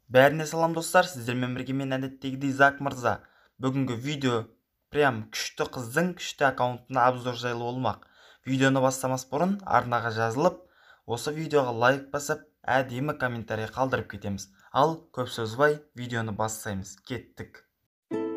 Бәріне салам достар, сіздермен бірге мен әдеттегідей Зак мырза. Бүгінгі видео прям күшті қыздың күшті аккаунтына обзор жайлы болмақ. Видеоны бастамас бұрын арнаға жазылып, осы видеоға лайк басып, әдемі комментарий қалдырып кетеміз. Ал көп созбай видеоны бастаймыз. Кеттік.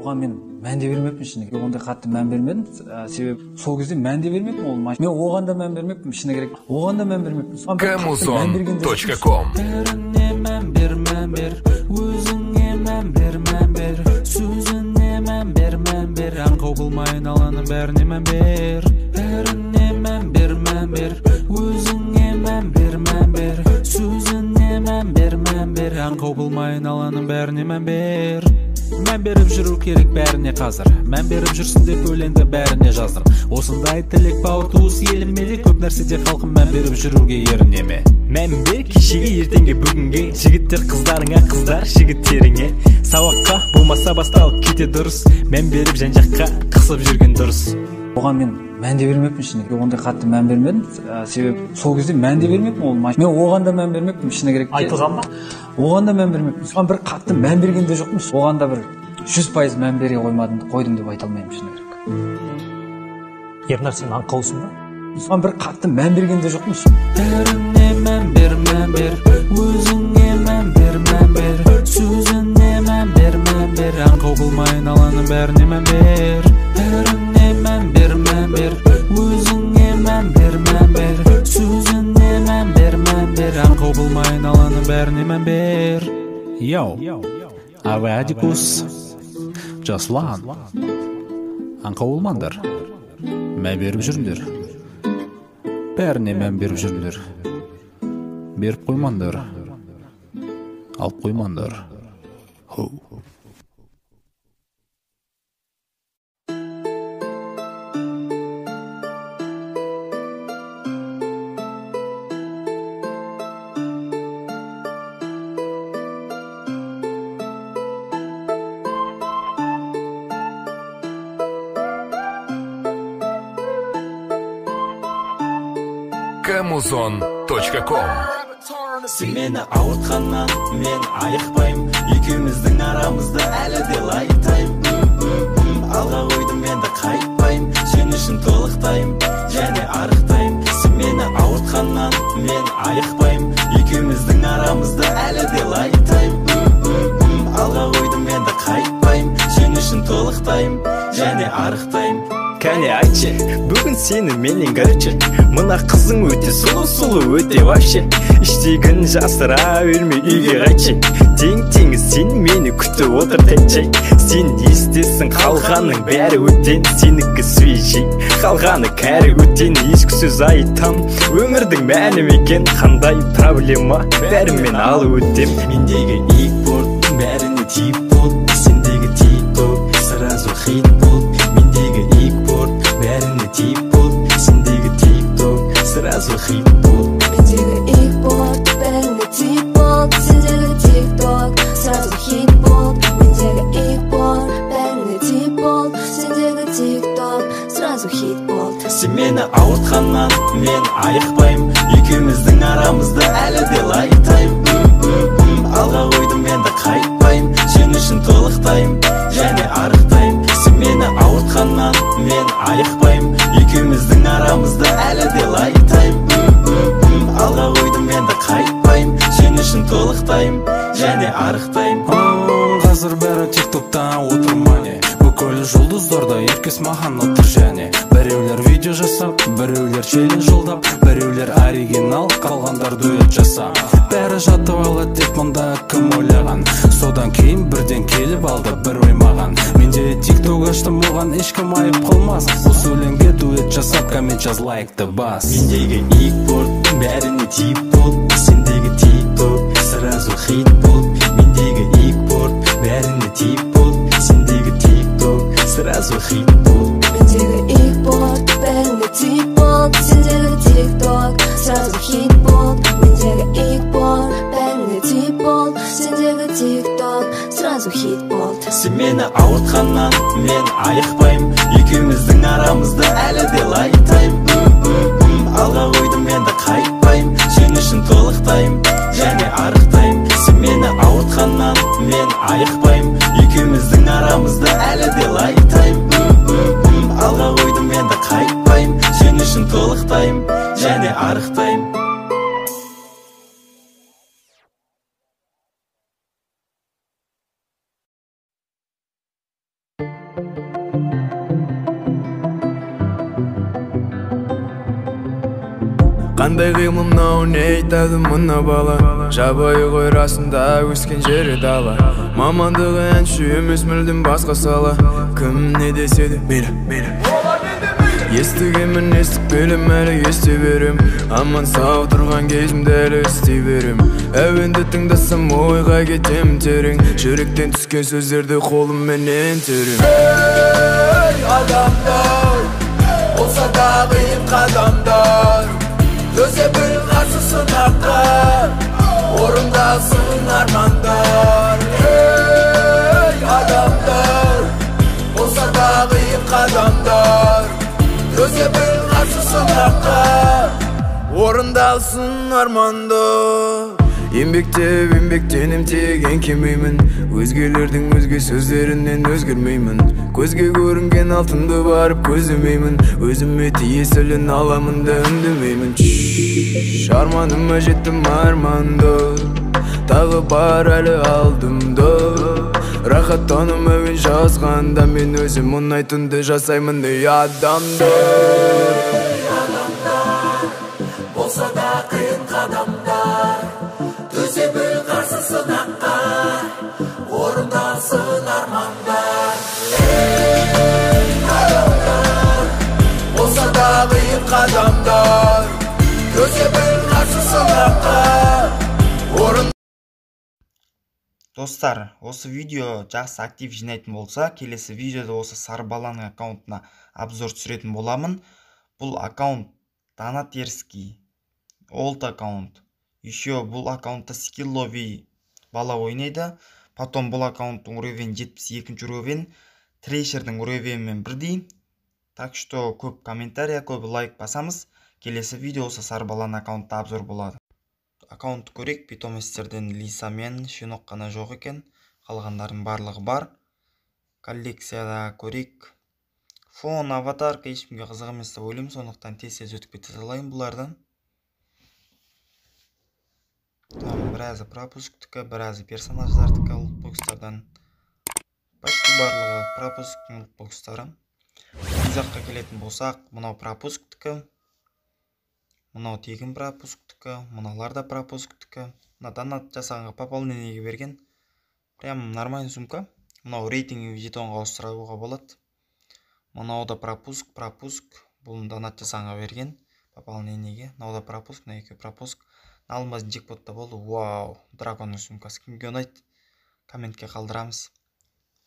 Оған мен мән де бермеппін, шыны керек. Ондай қатты мән бермедім, себебі сол кезде мән де бермеппін ол. Мен оған да мән бермеппін, шыны керек. Оған да мән бермеппін. Камузон.ком. Бәріне мән бер, мән бер, өзіңе мән бер, мән бер, сөзіне мән бер, мән бер, аңқау болмай айналаның бәріне мән бер. Бәріне мән бер, мән бер, өзіңе мән бер, мән бер, сөзіне мән бер, мән бер, аңқау болмай айналаның бәріне мән бер. Мән беріп жүру керек бәріне қазір. Мән беріп жүрсін деп өлеңді бәріне жаздым. Осындай тілек бауыр туыс еліме де, көп нәрседе халқым мән беріп жүруге еріне ме? Мән бер кешеге, ертеңге, бүгінге, жігіттер қыздарыңа, қыздар жігіттеріңе. Сабаққа болмаса басталып кете дұрыс, мән беріп жан жаққа қысып жүрген дұрыс. Оған мен мән де бермеппін, шыны керек. Ондай қатты мән бермедім, себебі сол кезде мән де бермеппін ол. Мен оған да мән бермеппін, шыны керек. Айтылған ба? Оған да мән бермеппін. Соған бір қатты мән берген де жоқпын. Оған да бір 100% мән бере қоймадым, қойдым деп айта алмаймын, шыны керек. Ернар, сен аңқаусың ба? Соған бір қатты мән берген де жоқпын. Бәріне мән бер, мән бер, өзіңе мән бер, мән бер, сөзіне мән бер, мән бер, аңқау болмай айналаның бәріне мән бер. Бәріне мән бер, мән бер, өзіңе мән бер, мән бер, сөзіне мән бер, мән бер, аңқау болмай айналаның бәріне мән бер. Йоу, Авадикус, Жаслан, аңқау болмаңдар, мән беріп жүріңдер. Бәріне мән беріп жүріңдер. Беріп қоймаңдар, алып қоймаңдар. Хоу. Камузон.ком. Сен мені ауыртқаннан мен айықпаймын, екеуміздің арамызда әлі де лайтайм. Алға қойдым енді қайтпаймын, сен үшін толықтаймын және арықтаймын. Сен мені ауыртқаннан мен айықпаймын, екеуміздің арамызда әлі де лайтайм. Алға қойдым енді қайтпаймын, сен үшін толықтаймын және арықтаймын. Кәне айтшы, бүгін сені менен короче, мына қызың өте сұлу, сұлу өте вообще. Іштегін жасыра бермей үйге қайтшы, тең-теңіз сен мені күтіп отыр тәтші. Сен естесің қалғанның бәрі өтен, сенікі свежий, қалғаны кәрі өтен. Ескі сөз айтам, өмірдің мәні мекен, қандай проблема, бәрімен алып өтем. Мендегі икборд бәріне тип болды, сендегі тикток сразу хит болды. Мендегі икборд бәріне тип болды, сендегі тикток сразу хит болды. Мендегі икборд бәріне тип болды, сендегі тикток сразу хит болды. Мендегі икборд бәріне тип болды, сендегі тикток сразу хит болды. Сен мені ауыртқаннан мен айықпаймын, екеуміздің арамызда әлі де лайтайм. Алға қойдым енді қайтпаймын, сен үшін толықтаймын және арықтаймын. Сен мені ауыртқаннан мен айықпаймын, екеуміздің арамызда әлі де лайтайм. Алға қойдым енді қайтпаймын, сен үшін толықтаймын және арықтаймын. Қазір бәрі тиктокта отыр мане, бүкіл жұлдыздар да еркес маған отыр және. Біреулер видео жасап, біреулер челлендж жолдап, біреулер оригинал, қалғандар дуэт жасап. Бәрі жатып алады деп мұнда кім ойлаған, содан кейін бірден келіп алды бір ой маған. Менде тикток аштым, оған ешкім айып қылмас, осы өлеңге дуэт жасап, коммент жаз, лайкты бас. Мендегі икборд бәріне тип болды, сендегі тикток сразу хит болды. Мендегі икборд бәріне тип болды, сендегі тикток сразу хит болды. Мендегі икборд бәріне тип болды, сендегі тикток сразу хит болды. Мендегі икборд бәріне тип болды, сендегі тикток сразу хит болды. Сен мені ауыртқаннан мен айықпаймын, екеуміздің арамызда әлі де лайтайм. Алға қойдым енді қайтпаймын, сен үшін толықтаймын және арықтаймын. Сен мені ауыртқаннан Қандай қимыл мынау, не айтады мына бала? Жабайы ғой расында, өскен жері дала. Мамандығы әнші емес, мүлдем басқа сала. Кім не десе де мейлі, мейлі. Естігенмін, естіп келем, әлі ести берем. Аман сау тұрған кезімде әлі істей берем. Әуенді тыңдасам ойға кетем терең. Жүректен түскен сөздерді қолымменен терем. Ей, адамдар, болса да қиын қадамдар, төзе біл қарсы сынаққа, орындалсын армандар. Ей, адамдар, болса да қиын қадамдар, төзе біл қарсы сынаққа, орындалсын армандар. Еңбектеп, еңбектенем, тек еңкемеймін. Өзгелердің өзге сөздерінен өзгермеймін. Көзге көрінген алтынды барып көздемеймін. Өзіме тиесілін аламын да үндемеймін. Арманыма жеттім, арманды тағы бар әлі алдымда. Рахаттаным әуен жазғанда, мен өзім ұнайтынды жасаймын. Ей, адамдар, болса да қиын қадамдар, төзе біл қарсы сынаққа, орындалсын армандар. Ей, адамдар, болса да қиын қадамдар, төзе біл қарсы сынаққа, орын. Достар, осы видео жақсы актив жинайтын болса, келесі видеода осы сары баланың аккаунтына обзор түсіретін боламын. Бұл аккаунт донатерский, олд аккаунт. Еще бұл аккаунтта скилловый бала ойнайды. Потом бұл аккаунттың уровень 72 уровень, трешердің уровенімен бірдей. Так что көп комментария, көп лайк басамыз. Келесі видео осы сары баланың аккаунтта обзор болады. Аккаунтты көрейік. Питомецтерден Лиса мен Щенок қана жоқ екен. Қалғандарының барлығы бар. Коллекцияда көрейік. Фон, аватарка ешкімге қызық емес деп ойлаймын, сондықтан тез-тез өтіп кете салайын бұлардан. Там біразы пропусктікі, біразы персонаждардікі лутбокстардан. Почти барлығы пропусктің лутбокстары. Рюкзакқа келетін болсақ, мынау пропусктікі, мынау тегін пропусктікі, мыналар да пропусктікі. Мына донат жасағанға пополнениеге берген. Прям нормальный сумка. Мынау рейтинг жетонға ауыстыруға болады. Мынау да пропуск, пропуск. Бұны донат жасағанға берген пополнениеге. Мынау да пропуск, мына екеуі пропуск. Алмаз джекпотта болды. Вау, драконның сумкасы кімге ұнайды? Комментке қалдырамыз.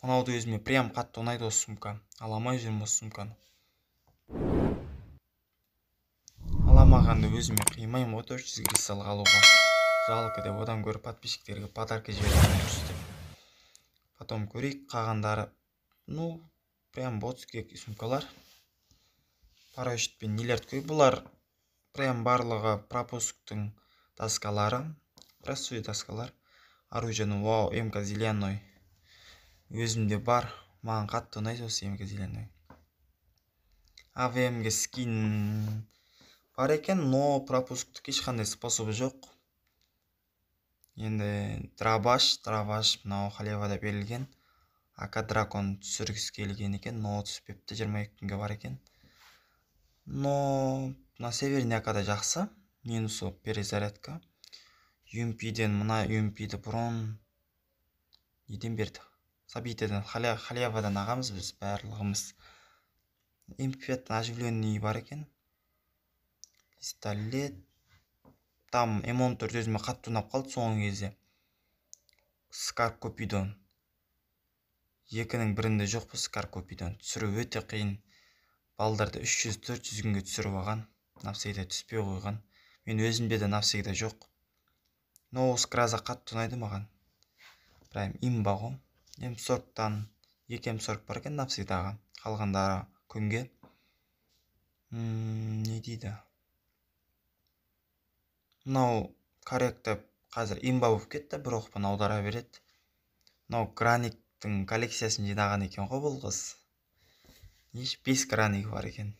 Мынау да өзіме прям қатты ұнайды осы сумка. Ала алмай жүрмін осы сумканы. Аламағанды өзіме қимаймын ғой, 400 кристалл алуға. Жалко деп, одан гөрі подписчиктерге подарка жіберген дұрыс деп. Потом көрейік қалғандары. Ну, прям ботский сумкалар. Парашютпен нелерді көрейік. Бұлар прям барлығы пропусктың доскалары, простой доскалар. Оружиені, вау, МК зеленой. Өзімде бар, маған қатты ұнайды осы МК зеленой. АВМ-ге скин бар екен, но пропусктік ешқандай способы жоқ. Енді дробаш, дробаш мынау халявада берілген. АК дракон түсіргісі келген екен, но түспепті, 22 күнге бар екен. Но мына северный АК-да жақсы. Минусы перезарядка. UMP-ден мына UMP-ді бұрын неден берді? Событиядан, халявадан ағамыз біз барлығымыз. MP5-тен оживленный бар екен. Пистолет. Там М14 өзіме қатты ұнап қалды соңғы кезде. Скар Купидон. Екінің бірінде жоқ бұл Скар Купидон. Түсіру өте қиын. Балдарды 300-400 күнге түсіріп алған. Навсегда түспей қойған. Мен өзімде де навсегда жоқ. Но осы гроза қатты ұнайды маған. Прям имба ғой. М40-тан 2 М40 бар екен навсегдаға. Қалғандары күнге. Не дейді? Мынау корректі қазір имба болып кетті, бір оқпен аудара береді. Мынау граниктің коллекциясын жинаған екен ғой бұл қыз. Неше 5 гранигі бар екен.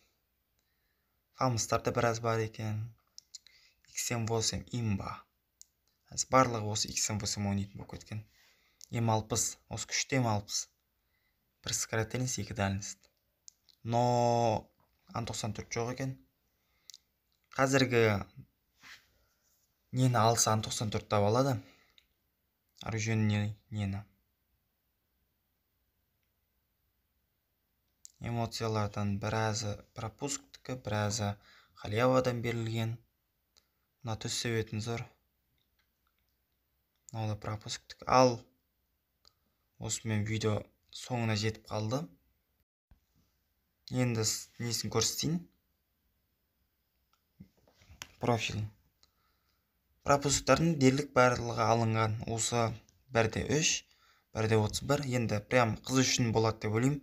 Фамыстар да біраз бар екен. XM8 имба. Барлығы осы XM8 ойнайтын болып кеткен. М60, осы күшті М60. Бір скоротельность, екі дальность. Но Ан94 жоқ екен. Қазіргі нені алса, 94 таба алады. Оружие нені. Эмоциялардан біразы пропусктікі, біразы халявадан берілген. Мына түс себетін зор. Мынау да пропусктікі. Ал осымен видео соңына жетіп қалды. Енді несін көрсетейін? Профилін. Пропусктардың дерлік барлығы алынған. Осы 1.3, 1.31. Енді прям қыз үшін болады деп ойлаймын.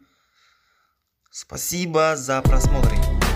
Спасибо за просмотр.